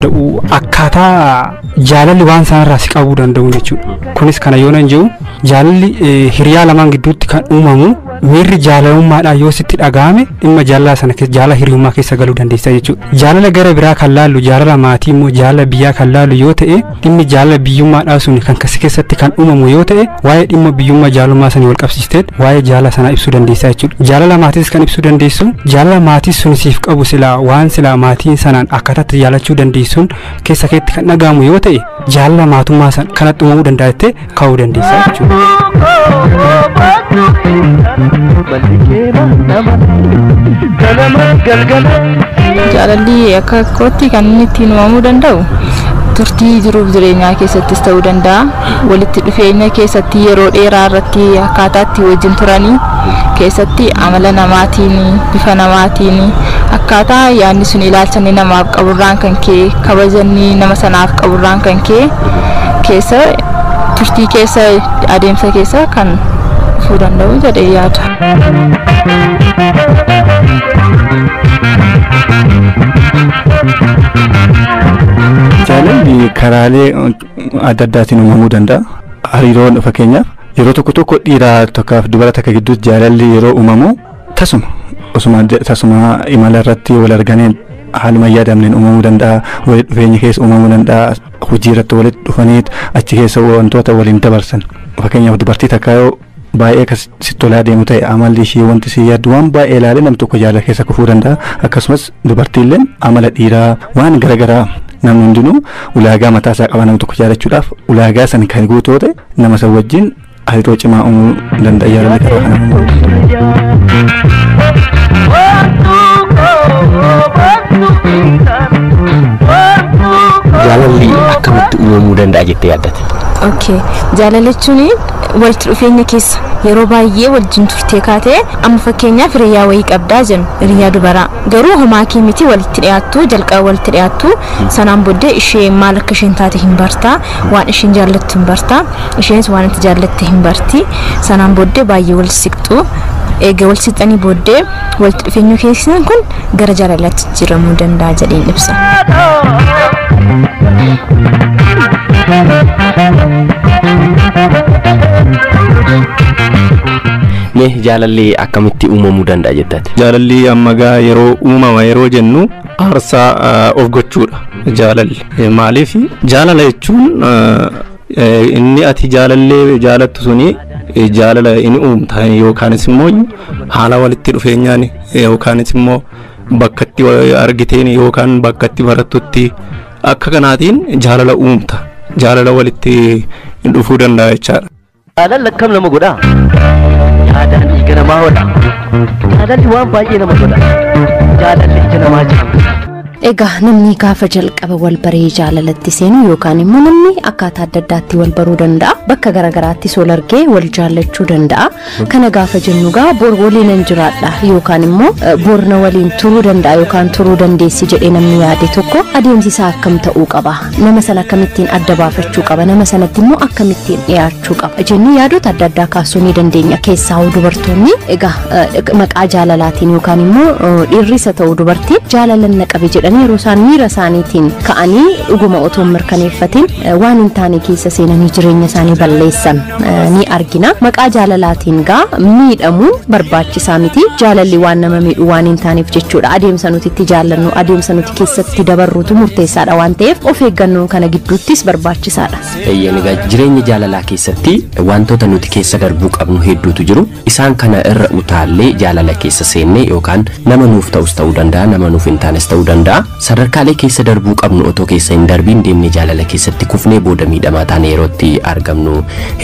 danda'u akkaataa jaalalli waan sanarraa si qabuu danda'u jechuudha. Kunis kana yoo nan jiru jaalalli hiriyaa lamaan gidduutti kan uumamu miirri jaalalummaadhaan yoo sitti dhaga'ame dhimma jaalala sana keessa jaalala hiriyummaa keessa galuu dandeessa jechuudha. Jaalala gara biraa kan laallu jaalala maatii immoo jaalala biyyaa kan laallu yoo ta'e dhimmi jaalala biyyummaadhaa sun kan kasi keessatti kan uumamu yoo ta'e waa'ee dhimma biyyummaa jaalummaa sanii wal qabsiistee waa'ee jaalala sanaa ibsuu dandeessa jechuudha. Jaalala maatiis kan ibsuu dandeessu jaalala maatii sun siif qabu silaa waan silaa maatiin sanaan akkaataatti jaalachuu dandeessuun keessa keetti kan dhaga'amu yoo ta'e jaalala maatummaa sana kanatti uumamuu danda'a jettee kaa'uu dandeessa jechuudha. Jaalalli akka kootti kan inni ittiin uumamuu danda'u turtii jiruuf jireenyaa keessattis ta'uu danda'a. Walitti dhufeenya keessatti yeroo dheeraa irratti akkaataa itti wajjin turanii keessatti amala namaatiin, bifa namaatiin, akkaataa yaadni sun ilaalcha inni namaaf qaburraan kan ka'e, kabaja inni nama sanaaf qaburraan kan ka'e keessa turtii keessa adeemsa keessa kan dhufuu danda'u jedhee yaada. Jaalalli karaalee adda addaatiin uumamuu danda'a. Hariiroon fakkeenyaaf yeroo tokko tokko dhiira tokkoof dubara takka gidduutti jaalalli yeroo uumamu tasuma osuma tasuma imala irratti wal arganii haaluma hin yaadamneen uumamuu danda'a. Walitti dhufeenya keessa uumamuu danda'a. Hojii irratti walitti dhufanii achi keessa wantoota waliin dabarsan. Fakkeenyaaf dubartii takka yoo baay'ee akkas sitti tolaa deemu ta'e amalli ishee wanti si yaaddu waan baay'ee ilaalee nam tokko jaalala keessa kufuu danda'a. Akkasumas dubartiilleen amala dhiiraa waan garaagaraa namni hundinuu ulaagaa mataa isaa qaba nama tokko jaalachuudhaaf ulaagaa san kan guutuu ta'e nama san wajjin hariiroo cimaa uumuu danda'a jaalalli karaa kana uumamuu. Jaalalli akkamitti uumamuu danda'a jettee yaaddate? Okay. Jaalala jechuun walitti dhufeenya keessa yeroo baay'ee wajjin turtee kaatee amma fakkeenyaaf hiriyaa wayii qabdaa jennu hiriyaa dubaraa garuu homaa kee miti walitti dhiyaattu jalqaba walitti dhiyaattu sanaan booddee ishee maal akka isheen taate hin bartaa waan isheen jaallattu hin bartaa isheenis waan itti jaallatte hin barti sanaan booddee baay'ee wal siqxu eega wal siqxanii booddee walitti dhufeenyi keessan kun gara jaalalaatti jijjiiramuu danda'a jedheen ibsa. Mee jaalalli akkamitti uumamuu danda'a jettaati? Jaalalli amma gaa yeroo uumama yeroo jennu aarsaa of gochuudha jaalalli. Maaliif jaalala jechuun inni ati jaalallee jaalattu suni jaalala inni uumta yookaanis immoo haala walitti dhufeenyaan yookaanis immoo bakka itti argiteen yookaan bakka itti barattutti akka kanaatiin jaalala uumta. Jaalala walitti dhufuu danda'a jechaadha. Jaalalli akkam nama godhaa? Yaadaan dhiiga namaa hodha. Jaalalli waan baay'ee nama godha. Jaalalli ija namaa jaamsa. Egaa namni gaafa jalqaba wal baree jaalalatti seenu yookaan immoo namni akkaataa adda addaatti wal baruu danda'a. Bakka garaagaraattis wal argee wal jaallachuu danda'a. Kana gaafa jennu gaa bor waliin hin jiraadha yookaan immoo borna waliin turuu danda'a yookaan turuu dandeessi jedhee namni yaade tokko adeemsi isaa akkam ta'uu qaba? Nama sana akkamittiin adda baafachuu qaba? Nama sanatti immoo akkamittiin dhiyaachuu qaba? Jennee yaadota adda addaa kaasuu ni dandeenya. Keessaa dubartoonni egaa maqaa jaalalaatiin yookaan immoo dhiirris haa ta'u dubartiin jaalalan na qabe jedhanii yeroo isaan miira isaaniitiin ka'anii dhuguma otoo hin mirkaneeffatin waan hin taane keessa seenanii jireenya isaanii balleessan ni argina. Maqaa jaalalaatiin gaa miidhamuun barbaachisaa miti. Jaalalli waan nama miidhu waan hin taaneef jechuudha. Adeemsa nuti itti jaallannu adeemsa nuti keessatti dabarruutu murteessaadha waan ta'eef of eeggannoon kana gidduuttis barbaachisaadha. Eeyyeen egaa jireenya jaalalaa keessatti wantoota nuti keessa darbuu qabnu hedduutu jiru. Isaan kana irra utaallee jaalala keessa seennee yookaan nama nuuf ta'us ta'uu danda'a, nama nuuf hin taanes ta'uu danda'a. Sadarkaalee keessa darbuu qabnu otoo keessa hin darbiin deemnee jaalala keessatti kufnee booda miidhamaa taane yerootti argamnu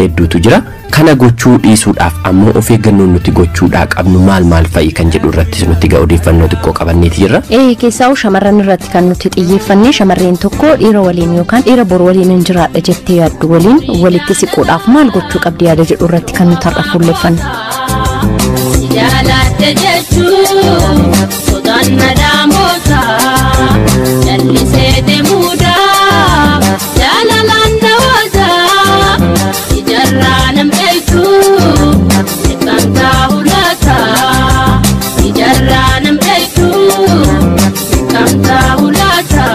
hedduutu jira. Kana gochuu dhiisuudhaaf ammoo of eeggannoon nuti gochuudhaa qabnu maal maal fa'i kan jedhu irrattis nuti gaa odeeffannoo xiqqoo qabanneeti jirra. Keessaa'u shamarran irratti kan nuti xiyyeeffanne shamarreen tokko dhiira waliin yookaan dhiira bor waliin hin jiraadha jettee yaaddu waliin walitti siquudhaaf maal gochuu qabdi yaada jedhu irratti kan nuti har'a fuulleffanne. Jaaladhe jechuun sodaan na daamota jallisee deemuudha jaalalaan daawwata ijarraa nam'eetu beekamtaa hulata ijarraa nam'eetu beekamtaa hulata.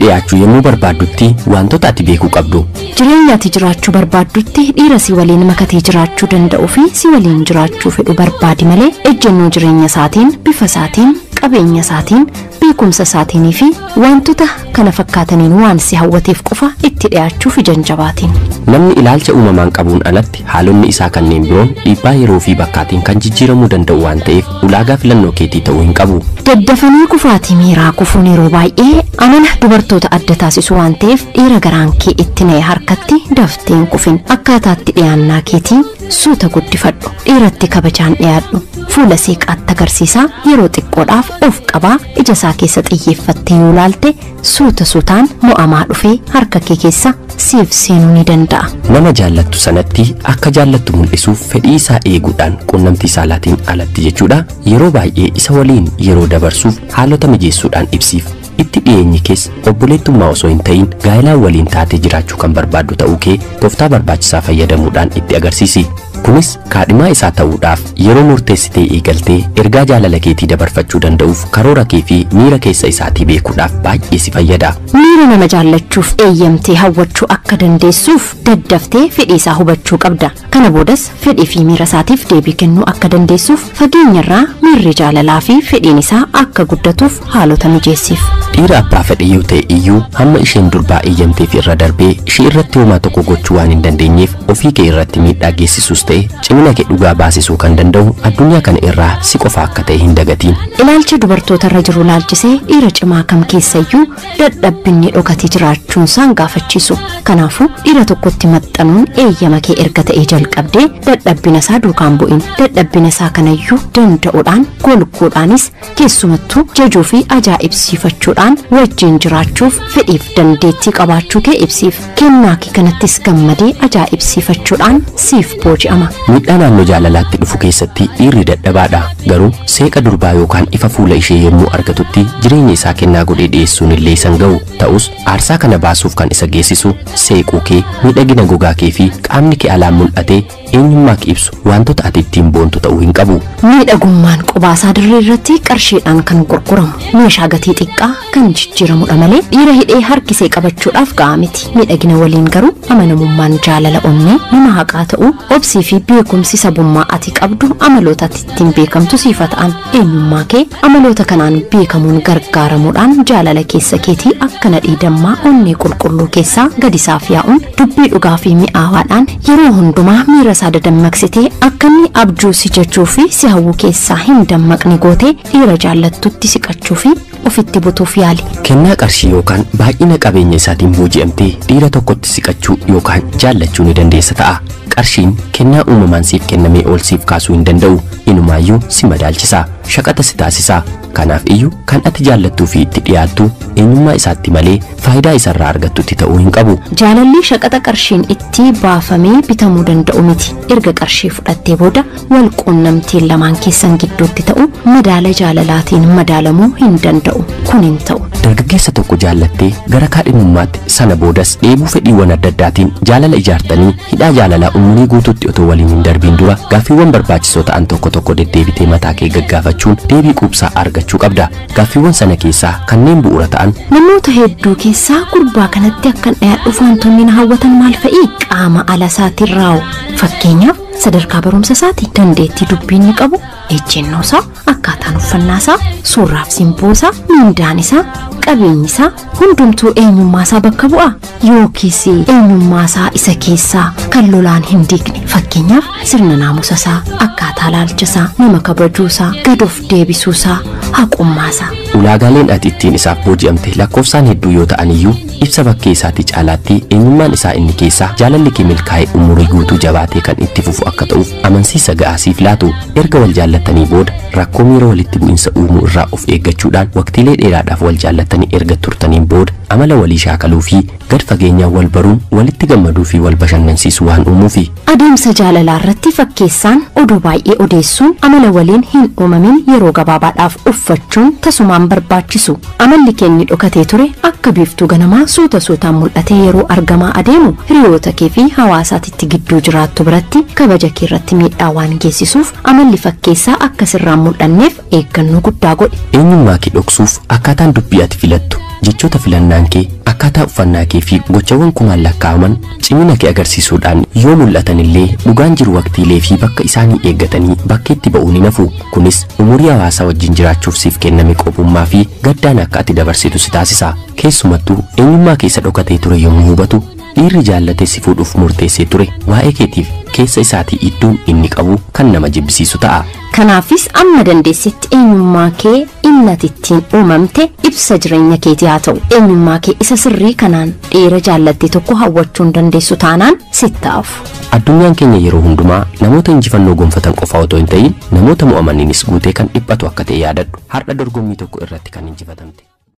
dhiyaachuu yommuu barbaaddutti wantoota ati beekuu qabdu. Jireenya ati jiraachuu barbaaddutti dhiira si waliin makatee jiraachuu danda'uu fi si waliin jiraachuu fedhu barbaadi malee ejjennoo jireenya isaatiin, bifa isaatiin, qabeenya isaatiin, beekumsa isaatiin fi wantoota kana fakkaataniin waan si hawwateef qofa itti dhiyaachuuf janjabaatiin. Namni ilaalcha uumamaan qabuun alatti haalonni isaa kanneen biroon dhiibbaa yeroo fi bakkaatiin kan jijjiiramuu danda'u waan ta'eef ulaagaa filannoo keetii ta'uu hin qabu. Daddafanii kufaatii miiraa kufuun yeroo baay'ee amala dubartoota adda taasisu waan ta'eef dhiira garaan kee itti na'e harkatti daftee hin kufin. Akkaataatti dhiyaannaa keetii suuta guddifadhu. Dhiiratti kabajaan dhiyaadhu. Fuula seeqaatti agarsiisaa yeroo xiqqoodhaaf of qabaa ija isaa keessa xiyyeeffattee yoo ilaalte suuta suutaan mo'amaa dhufee harka kee keessa siif seenuu ni danda'a. Nama jaallattu sanatti akka jaallattu mul'isuuf fedhii isaa eeguudhaan quunnamtii saalaatiin alatti jechuudha. Yeroo baay'ee isa waliin yeroo dabarsuuf haalota mijeessuudhaan ibsiif. Itti dhiyeenyi keessa obboleettummaa osoo hin ta'in gaa'ilaan waliin taatee jiraachuu kan barbaaddu ta'uu kee tooftaa barbaachisaa fayyadamuudhaan itti agarsiisi. Kunis kaadhimaa isaa ta'uudhaaf yeroo murteessitee eegaltee ergaa jaalala keetii dabarfachuu danda'uuf karoora kee fi miira keessa isaatii beekuudhaaf baay'ee si fayyada. Miira nama jaallachuuf eeyyamtee hawwachuu akka dandeessuuf daddaftee fedhii isaa hubachuu qabda. Kana boodas fedhii fi miira isaatiif deebii kennuu akka dandeessuuf fageenyarraa miirri jaalalaa fi fedhiin isaa akka guddatuuf haalota mijeessiif. Dhiira abbaa fedhe yoo ta'e iyyuu hamma isheen durbaa eeyyamteef irra darbee ishee irratti homaa tokko gochuu waan hin dandeenyeef ofii kee irratti miidhaa geessisuus ta'e cimina kee dhugaa baasisuu kan danda'u addunyaa kana irraa si qofa akka ta'e hin dagatiin. Ilaalcha dubartoota irra jiru laalchisee dhiira cimaa kam keessayyuu dadhabbinni dhokatee jiraachuun isaan gaafachiisu. Kanaafuu dhiira tokkotti maxxanuun eeyyama kee erga ta'ee jalqabdee dadhabbina isaa duukaan bu'in. Dadhabbina isaa kanayyuu danda'uudhaan golguudhaanis keessumattuu jajuu fi ajaa'ibsiifachuudhaan wajjin jiraachuuf fedhiif dandeettii qabaachuu kee ibsiif. Kennaa kee kanattis gammadee ajaa'ibsiifachuudhaan siif booji'ama. Miidhaa naannoo jaalalaatti dhufu keessatti dhiirri dadhabaadha. Garuu seeqa durbaa yookaan ifa fuula ishee yommuu argatutti jireenya isaa kennaa godhee dhiyeessuun illee isan ga'u. Ta'us aarsaa kana baasuuf kan isa geessisu seequu kee, miidhagina gogaa kee fi qaamni kee alaan mul'atee eenyummaa kee ibsu wantoota ati ittiin boontu ta'uu hin qabu. Miidhagummaan qubaasaa dirree irratti qarshiidhaan kan gurguramu meeshaa gatii xiqqaa kan jijjiiramudha malee dhiira hidhee harkisee qabachuudhaaf ga'a miti. Miidhagina waliin garuu amanamummaan jaalala onnee nama haqaa ta'uu obsii fi beekumsi sabummaa ati qabdu amaloota ati ittiin beekamtu siifa ta'an eenyummaa kee amaloota kanaan beekamuun gargaaramuudhaan jaalala keessa keetii akka nadhii dammaa onnee qulqulluu keessaa gadisaaf yaa'uun dubbii dhugaa fi mi'aawaadhaan yeroo hundumaa miira isaa dadammaqsitee akka inni abjuu si jechuu fi si hawwu keessaa hin dammaqne gootee dhiira jaallattutti siqachuu fi ofitti butuuf yaali. Kennaa qarshii yookaan baay'ina qabeenya isaatiin booji'amtee dhiira tokkotti siqachuu yookaan jaallachuu ni dandeessa ta'a. Qarshiin kennaa uumamaan siif kennamee ol siif kaasuu hin danda'u. Inumaayyuu si madaalchisa, shaqata si taasisa. Kanaaf iyyuu kan ati jaallattuu fi itti dhiyaattu eenyummaa isaatti malee faayidaa isarraa argattutti ta'uu hin qabu. Jaalalli shaqaxa qarshiin itti baafamee bitamuu danda'u miti. Erga qarshii fudhattee booda wal quunnamtiin lamaan keessan gidduutti ta'u madaala jaalalaatiin madaalamuu hin danda'u. Kun hin ta'u. Dargaggeessa tokko jaallattee gara kaadhimummaatti sana boodas dheebuu fedhiiwwan adda addaatiin jaalala ijaartanii hidhaa jaalalaa umurii guutuutti otoo waliin hin darbiin dura gaaffiiwwan barbaachisoo ta'an tokko tokko deddeebitee mataa kee gaggaafachuun deebii quubsaa argachuu qabda. Gaaffiiwwan sana keessaa kanneen bu'uura ta'an Namoota hedduu keessaa gurbaa kanatti akkan dhiyaadhuuf wantoonni na hawwatan maal fa'i? Qaama ala isaatiin raa'u. Fakkeenyaaf sadarkaa barumsa isaatii, dandeettii dubbii inni qabu, ejjennoo isaa, akkaataan uffannaa isaa, suurraaf simboo isaa, miindaan isaa, qabeenyi isaa hundumtuu eenyummaa isaa bakka bu'a yookiis eenyummaa isaa isa keessaa kan lolaan hin diigne. Fakkeenyaaf sirna naamusa isaa, akkaataa laalcha isaa, nama kabajuu isaa, gad of deebisuu isaa, haqummaa isaa. Ulaagaaleen ati ittiin isaaf booji'amte lakkoofsaan hedduu yoo ta'an iyyuu ibsa bakkee isaatii caalaatti eenyummaan isaa inni keessaa jaalalli kee milkaa'ee umurii guutuu jabaatee kan itti fufu akka ta'uuf amansiisa ga'aa siif laatu. Erga wal jaallattanii booda rakkoo miira walitti bu'insa uumuu irraa of eeggachuudhaan waqtiilee dheeraadhaaf wal jaallattanii erga turtaniin booda amala walii shaakaluu fi gad fageenyaan wal baruun walitti gammaduu fi wal bashannansiisuu waan uumuufi. Adeemsa jaalalaa irratti fakkeessaan oduu baay'ee odeessuun amala waliin hin uumamin yeroo gabaabaadhaaf uffachuun tasumaan barbaachisu. Amalli keenyi dhokatee ture akka biiftuu ganamaa suuta suutaan mul'atee yeroo argamaa adeemu hiriyoota kee fi hawaasaatitti gidduu jiraattu biratti kabaja kee irratti miidhaa waan geessisuuf amalli fakkeessaa akka sirraan mul'anneef eeggannoo guddaa godhi. Eenyummaa kee dhoksuuf akkaataan dubbii ati filattu Jechoota filannaan kee, akkaataa uffannaa kee fi gochawwan kumaan lakkaa'aman cimina kee agarsiisuudhaan yoo mul'atan illee dhugaan jiru waqtiilee fi bakka isaanii eeggatanii bakkeetti ba'uu ni nafu. Kunis umurii hawaasaa wajjin jiraachuuf siif kenname qophummaa fi gaddaan akka ati dabarsitu si taasisa. Keessumattuu eenyummaa keessa dhokatee ture yommuu hubatu dhiirri jaallatee si fuudhuuf murteessee ture waa'ee keetiif keessa isaatii iddoon inni qabu kan nama jibbisiisu ta'a. Kanaafis amma dandeessetti eenyummaa kee inni ati ittiin uumamte ibsa jireenya keetii haa ta'u. Eenyummaa kee isa sirrii kanaan dhiira jaallatte tokko hawwachuu hin dandeessu taanaan sittaafu. Addunyaan keenya yeroo hundumaa namoota injifannoo gonfatan qofa otoo hin ta'in namoota mo'amaniinis guutee kan dhiphatu akka ta'e yaadadhu. Har'a dorgommii tokko irratti kan injifatamte.